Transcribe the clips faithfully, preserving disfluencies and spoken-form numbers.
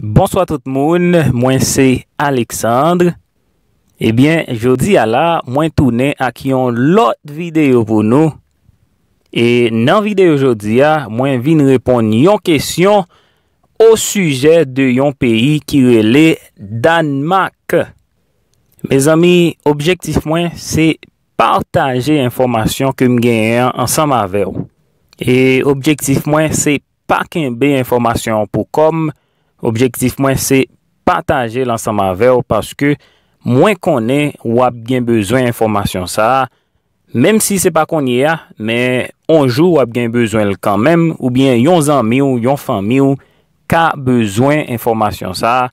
Bonswa tout moun, mwen se Alexandre. Ebyen, jodi a la, mwen tounen ak yon lòt videyo pou nou. E nan videyo jodi a, mwen vin reponn yon kesyon o sijè de yon peyi ki rele Dànmak. Mezanmi, objektif mwen se pataje enfòmasyon ke m genyen an ansanm avè w. E objektif mwen se pa kenbe enfòmasyon an pou kò m. Objektif mwen se pataje l ansanm avè w paske mwen konnen w ap gen bezwen enfòmasyon sa a. Menm si se pa kounye a, men on jou w ap gen bezwen l kanmenm, oubyen yon zanmi w, yon fanmi w ka bezwen enfòmasyon sa a.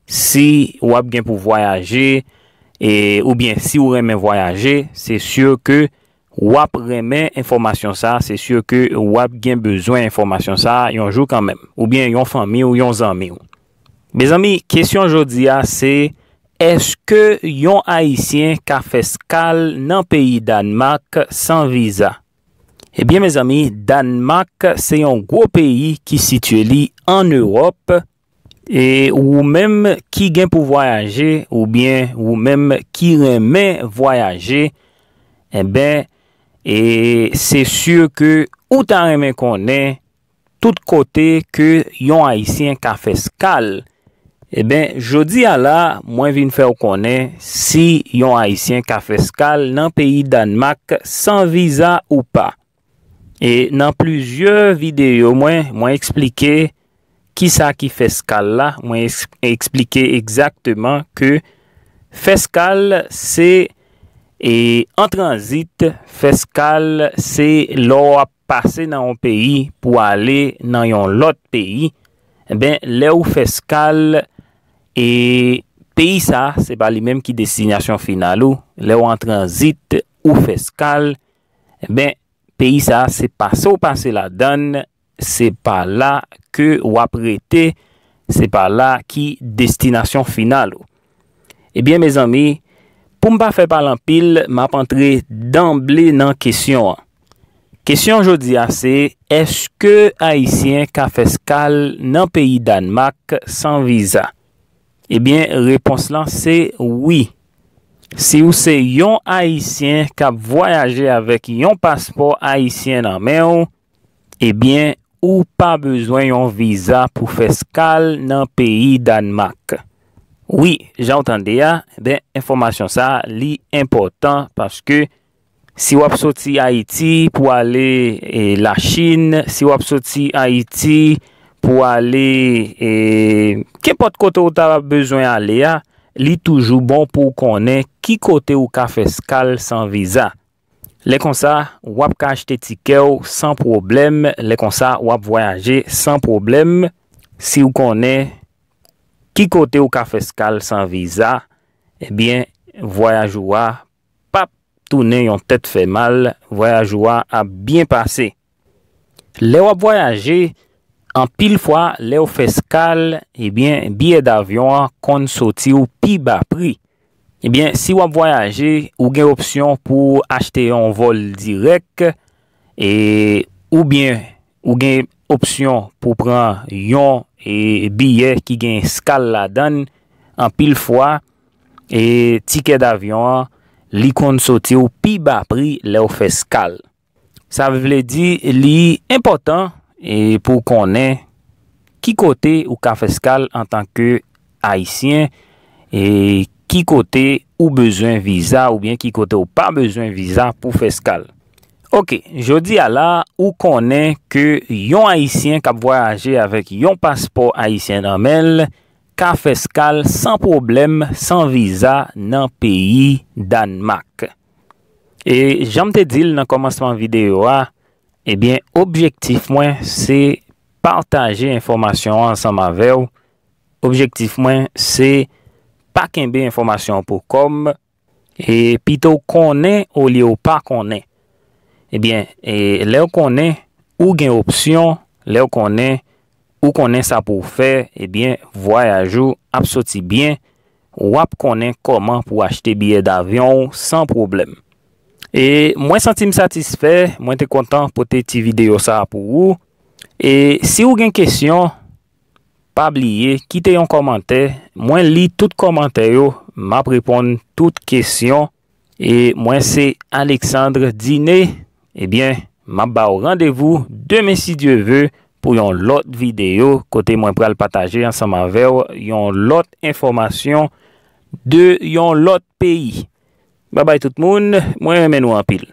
Si w ap gen pou vwayaje, e, oubyen si w renmen vwayaje, se si ke w ap renmen enfòmasyon sa a, se si ke w ap gen bezwen enfòmasyon sa a yon jou kanmenm, oubyen yon fanmi w, yon zanmi w. Mezanmi, kesyon jodi a se, èske yon Ayisyen ka fè eskal nan peyi Dànmak san viza? Ebyen, mezanmi, Dànmak se yon gwo peyi ki sitiye li ann Ewòp. E ou menm ki gen pou vwayaje, oubyen ou menm ki renmen vwayaje, enben, e se si ke ou ta renmen konnen tout kote ke yon Ayisyen ka fè eskal. Enben, jodi a la, mwen vin fè w konnen si yon Ayisyen ka fè eskal nan peyi Dànmak san viza ou pa. E nan plizyè videyo mwen, mwen eksplike kisa ki fè eskal la, mwen eks-, eksplike egzakteman ke fè eskal se, e, an tranzit, fè eskal se lè w ap pase nan yon peyi pou ale nan yon lòt peyi. Enben, lè w fè eskal, e, peyi sa, se pa li menm ki destinasyon final ou. Lè w an tranzit, ou fè eskal, enben, peyi sa, se pase w pase ladan l, se pa la ke w ap rete, se pa la ki destinasyon final ou. Ebyen, mezanmi, pou m pa fè pale anpil, m ap antre danble nan kesyon an. Kesyon jodi a se, èske Ayisyen ka fè eskal nan peyi Dànmak san viza? Ebyen, repons lan se wi. Si w se yon Ayisyen k ap vwayaje avèk yon paspò ayisyen nan men w, ebyen, ou pa bezwen yon viza pou fè eskal nan peyi Dànmak. Wi, jan w tande a, ben, enfòmasyon sa a, li enpòtan paske si w ap soti Ayiti pou ale, e, Lachin, si w ap soti Ayiti pou ale, e, kenpòt kote w ta bezwen ale a, li toujou bon pou w konnen ki kote w ka fè eskal san viza. Lè konsa, w ap ka achte tikè w san pwoblèm. Lè konsa, w ap vwayaje san pwoblèm. Si w konnen ki kote w ka fè eskal san viza, ebyen, vwayaj ou a p ap tounen yon tèt fè mal, vwayaj ou a ap byen pase. Lè w ap vwayaje, anpil fwa, lè w fè eskal, ebyen, biyè davyon an konn soti w pi ba pri. Ebyen, si w ap vwayaje, ou gen opsyon pou w achte yon vòl dirèk, e, oubyen ou gen opsyon pou w pran yon, e, biyè ki gen eskal ladan l. Anpil fwa, e, tikè davyon an, li konn soti w pi ba pri lè w fè eskal. Sa vle di li enpòtan, e, pou w konnen ki kote ou ka fè eskal antanke Ayisyen, e, ki kote ou bezwen viza oubyen ki kote ou pa bezwen viza pou fè eskal. Oke, jodi a la, ou konnen ke yon Ayisyen k ap vwayaje avèk yon paspò ayisyen nan men l ka fè eskal san pwoblèm, san viza nan peyi Dànmak. E jan m te di l nan kòmansman videyo a, ebyen, objektif mwen se pataje enfòmasyon an ansanm avè w. Objektif mwen se pa kenbe enfòmasyon an pou kò m, e pito w konnen olye w pa konnen. Ebyen, e lè w konnen, ou gen opsyon, lè w konnen, ou konnen sa pou w fè, ebyen, vwayaj ou ap soti byen, w ap konnen kòman pou w achte biyè davyon w san pwoblèm. E mwen santi m satisfè, mwen te kontan pote ti videyo sa a pou ou. E si w gen kesyon, pa bliye kite yon kòmantè. Mwen li tout kòmantè yo, m ap reponn tout kesyon. E mwen se Alexandre Diné. Ebyen, m ap ba w randevou demen si Dye ve pou yon lòt videyo kote mwen pral pataje ansanm avè w yon lòt enfòmasyon de yon lòt peyi. Babay tout moun, mwen renmen nou anpil.